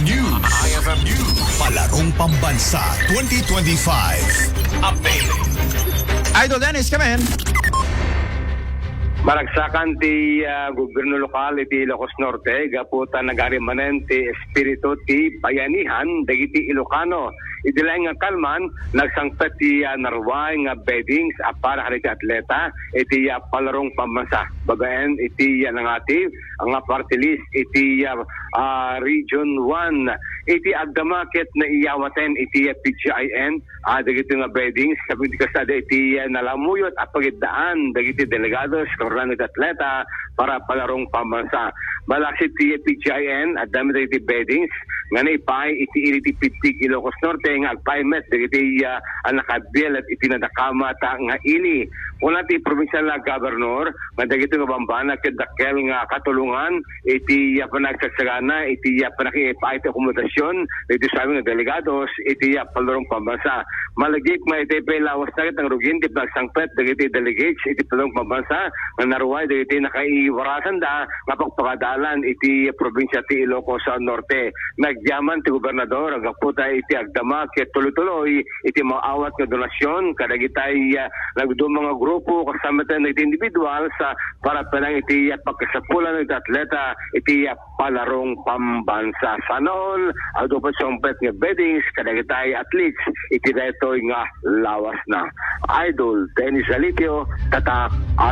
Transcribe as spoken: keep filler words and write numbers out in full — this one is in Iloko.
News. I F M News. Palarong Pambansa twenty twenty-five. Update. Idol Dennis, come in. Maragsakan ti, ah, gobyerno lokal iti Ilocos Norte gapu ta nagari manen ti espiritu ti bayanihan dagiti Ilocano. Idi laeng nga kalman, nagsangpet ti, ah, naruay nga beddings a para kadagiti atleta iti, ah, Palarong Pambansa. Babaen iti, ah, nangati nga party list iti, ah, ah, Region one. Iti agdama ket naiyawaten iti, ah, P G I N, ah, dagiti nga beddings, ket kasta iti, ah, nalamuyot a pagiddaan dagiti delegados, karulan iti atleta para Palarong Pambansa. Malaksid ti P G I N, adda met dagiti beddings nga naipaay iti ili ti Pitik, Ilocos Norte nga agpaay met dagiti, ah, a nakabiel iti nadakamat nga ili. Kuna ti provincial governor nga dagiti nga bambana ket dakkel nga katulongan iti, ah, panagsagsagana iti, ah, panakipaay ti akomodasion iti sawen nga delegados iti, ah, Palarong Pambansa. Malagip nga iti pay lawas na ket nangrugin ti pagsangpet dagiti delegates iti Palarong Pambansa nga naruay dagiti nakaiwarasanda nga pagpakadalan iti probinsia ti Ilocos Norte. Nagyaman ti gobernador gapu ta iti agdama ket tuloy-tuloy iti maawat nga donasyon kadagitay, ah, nagduma nga grupo, kasama met dagiti individuals, ah, para penang iti, ah, pagkasapulan iti atleta iti, ah, Palarong Pambansa. Sana all, adu pay sangpet nga beddings kadagitay athletes iti daytoy nga lawas na. Idol Dennis Zalitio, Tatak